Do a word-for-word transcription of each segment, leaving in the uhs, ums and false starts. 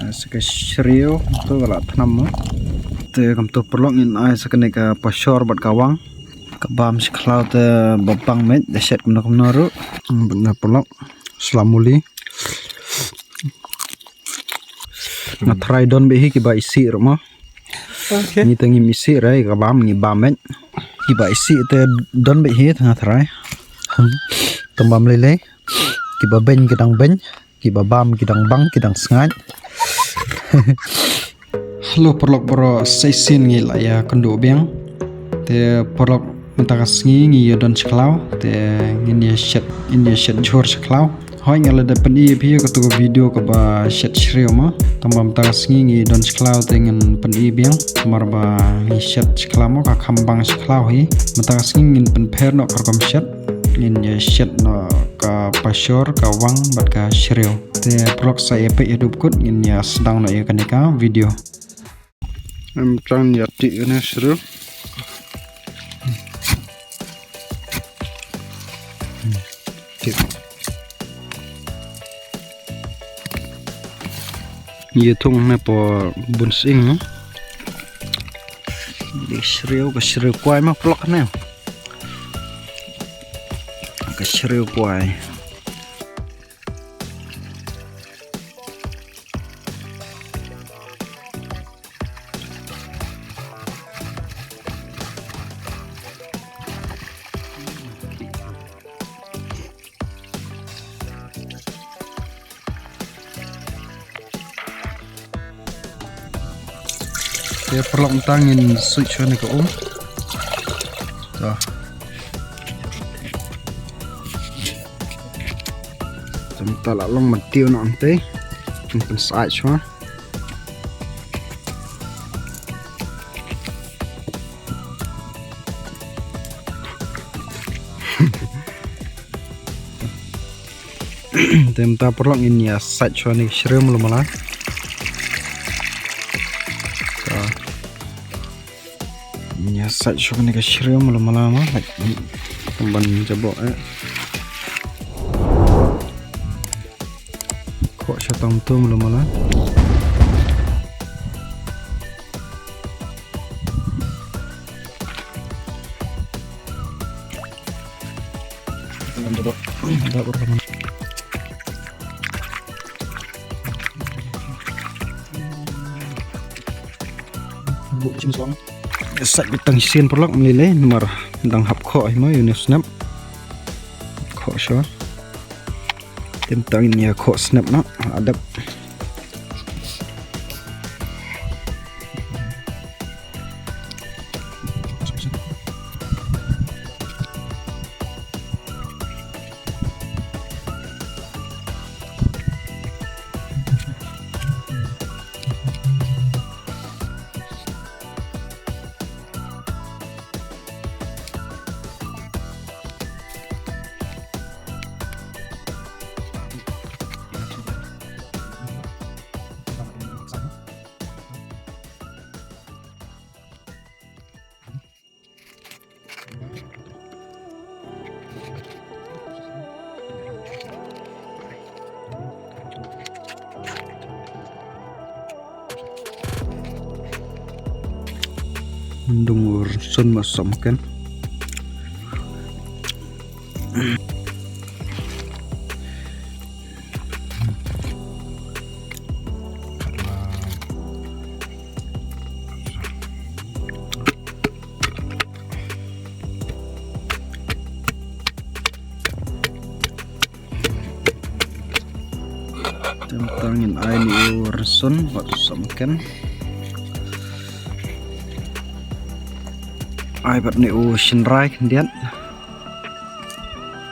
Sa ka shriew to ka la thnam mo. Te kumto paralok ngin ai sa kane ka pashor bad ka wang. Ka bam shi khlaw te ba bang met da shet kumno kumno ruh. Bad na paralok sla muli. Nga tharai don beit hi kiba isih ruh mo. Okay. Ngi te ngim isih re, ka bam ngi bam met. Kiba isih te don beit hi te nga tharai. Tang bam lei lei. Kiba beng ki dang beng. Kiba bam ki dang bang, ki dang sngaid. Hello paralok baroh, sa shisien ngi la ïa kynduh biang. Te paralok mynta ka sngi ngi ïa don shi khlaw. Te ngin ïa shet, ngin ïa shet jhur shi khlaw. Hooid nga la dep pyni ïa phi ïa kato ka video kaba shet shriew mo. Tang ba mynta ka sngi ngi don shi khlaw te ngin pyni biang. Namar ba ngi shet shi khlaw mo ka kham bang shi khlaw hi. Mynta ka sngi ngin pynpher noh ka rukom shet. Ngin ïa shet noh ka pashor, ka wang bad ka shriew. Te paralok sa ïa peit haduh kut ngin ïa sdang noh ïa kane ka video. Em tang ïa tih kane shriew. Tih. Ïa thung ne por bun sing no. Ka shriew, ka shriew kwai ma paralok ne. Ka shriew kwai. Te paralok mynta ngin suit shuwa ne ka um. To. Te mynta la long mynta noh ante. Ngin pynsait shuwa. Te mynta paralok ngin ïa sait shuwa ne ka shriew mala mala. Ka ngin ïa sait shuwa ne ka shriew mala mala ma. Kumban jabok eh. Khoh sha tang tum lo mala. Sait beit tang shisien paralok mlei lei namar dang hap khoh hi mo ïa une u snep. Khoh shuwa. Te mynta ngin ïa khoh snep noh, la dep. Dung ur sun ma som ken. Te mynta ngin ai ne u rynsun bad u sohmynken. Ai bad ne u shynrai khyndiat.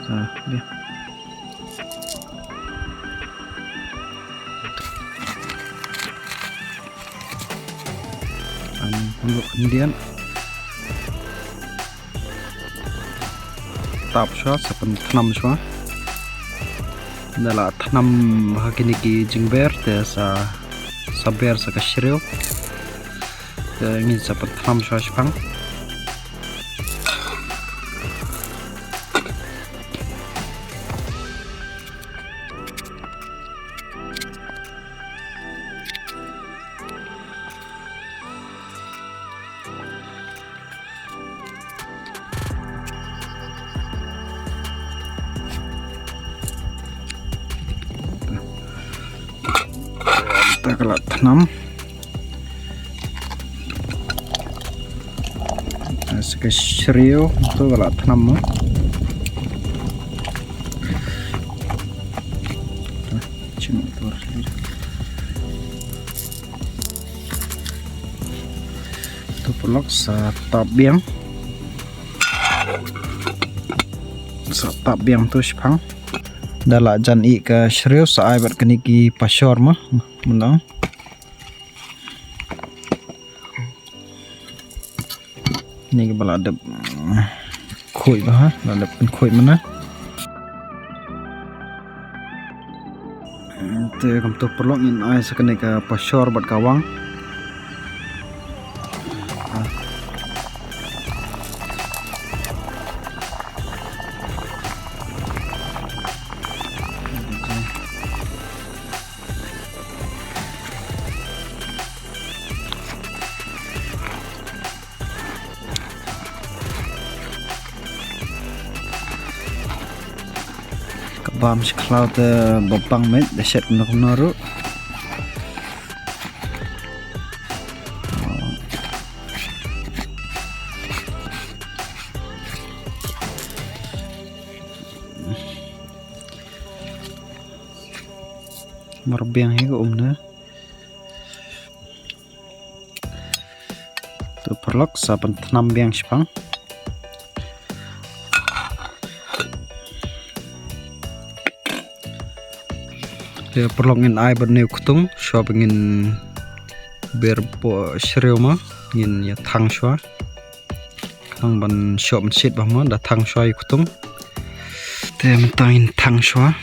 Sa, dei. An hynruk khyndiat. Tap shuwa, sa pynthnam shuwa. Ynda la thnam ha kine ki jingber te sa, sa ber sa ka shriew. Te ngin sa pynthnam shuwa shipang. Ka la thnam. Sa ka shriew to ka la thnam mo. Chim tur. To paralok sa tap biang. Sa tap biang to shipang. Da la jan ih ka shriew sa ai bad kine ki pashor mo. Mynta. Ni ka ba la dep khuid ba ha, la dep khuid mynta. Te kumto paralok ngin ai sa kane ka pashor bad ka wang. Ka bam shi khlaw te ba bang met, da shet kumno kumno ruh. Mar biang hi ka um na. To paralok sa pynthnam biang shipang. Te paralok ngin ai bad ne u ktung, shuwa ba ngin ber poh shriew mo, ngin ïa thang shuwa. Khnang ban shoh mynshiet bha mo, da thang shuwa ïa u ktung. Te mynta ngin thang shuwa.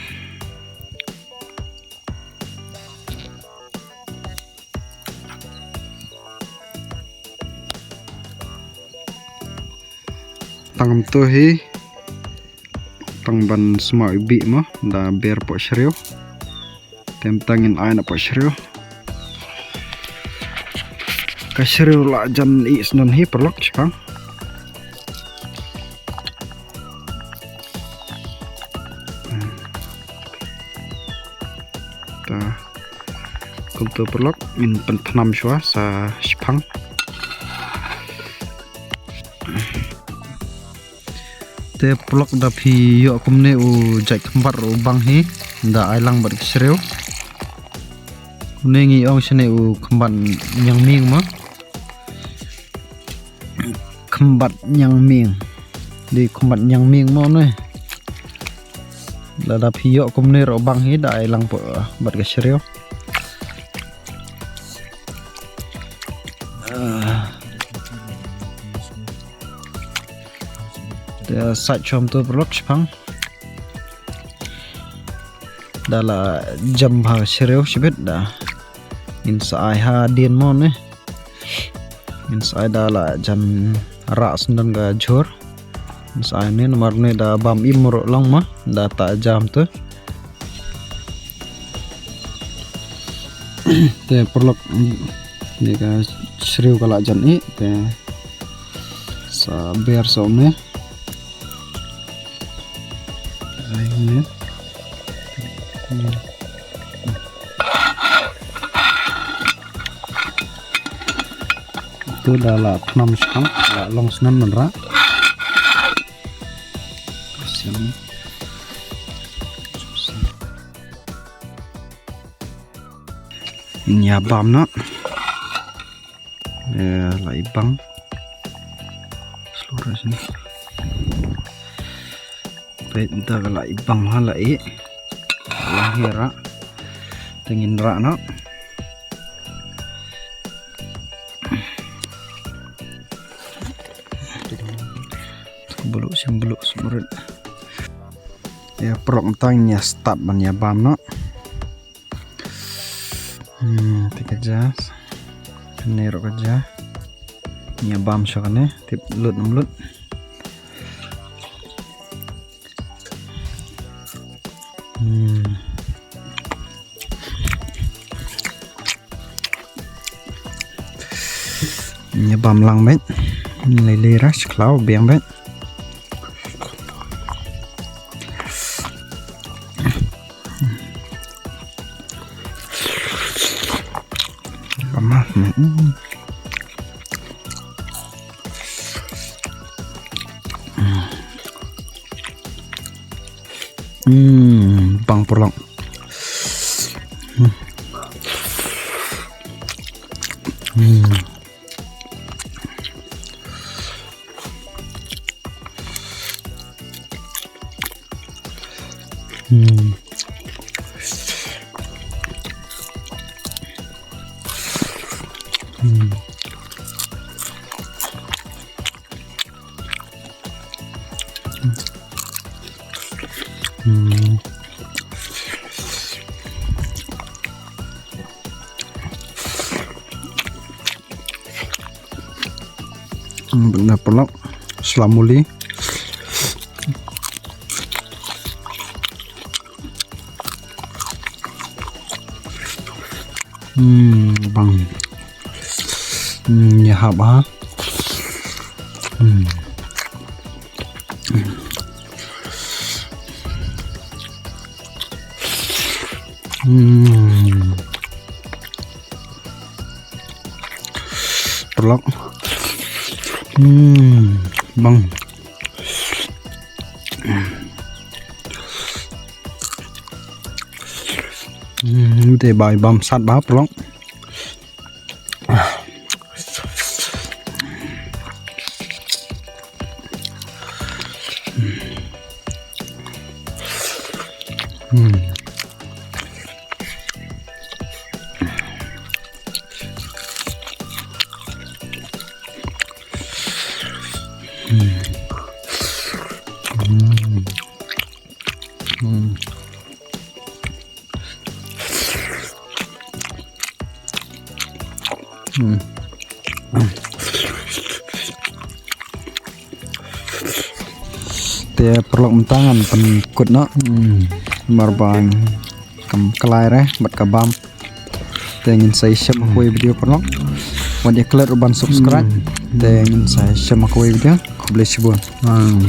Tang kumto hi. Tang ban sma u bih mo, da ber poh shriew. Te mynta ngin ai na poh shriew. Ka shriew la jan ih sdang hi paralok shipang. Ta. Kumto paralok ngin pynthnam shuwa sa shipang. Te paralok da phi ïoh kumne u jait khymbat u bang hi, da ai lang bad ka shriew. Une ngi ong shane u khymbat ñiangmieng mo. Khymbat ñiangmieng. Dei khymbat ñiangmieng mo ne. Lada phi ïoh kumne ruh bang hi da ai lang bad ka shriew. Ah. Te sait shwa kumto paralok shipang. Da la jam bha shriew shibit da. Ngin sa ai hadien mo ne. Ngin sa ai da la jan rah sdang ka jhur. Ngin sa ai ne namar ne da bam im ruh lang mo da ta jam to. Te paralok ne ka shriew ka la jan ih te sa ber sa ne. Ai ne. To da la thnam shipang, la long snem man ra. Siang. Ïa bam na. Eh, la i bang. Slow ra sini. Peit mynta ka la i bang ha la i. La hi ra. Te ngin ra na. Bulu sim bulu smrut. Ïa prok tang ïa start ban ïa bam na. Hmm, te ka ja. Kane ruh ka ja. Ïa bam sha kane, tip lut nam lut. Hmm. Ïa bam lang beit. Lei lei ra sha khlaw biang beit. Pamas ni. Hmm. Hmm, bang paralok. Hmm. Hmm. Hmm. Hmm. Hmm. Hmm, bad na paralok, sla muli. Hmm, bang. Hmm, ïa hap ha. Hmm. Hmm. Paralok. Hmm, bang. Hmm, te bai bam sat bha paralok. Hmm. Hmm. Hmm. Hmm. Hmm. Te paralok mynta ngan pynkut noh. Hmm. Namar ba kam klai re bad ka bam. Te ngin sa ïashem ha kawei video paralok. Wat ïa klet ruh ban subscribe. Hmm. Te ngin sa ïashem ha kawei video. Khublei shibun. Hmm.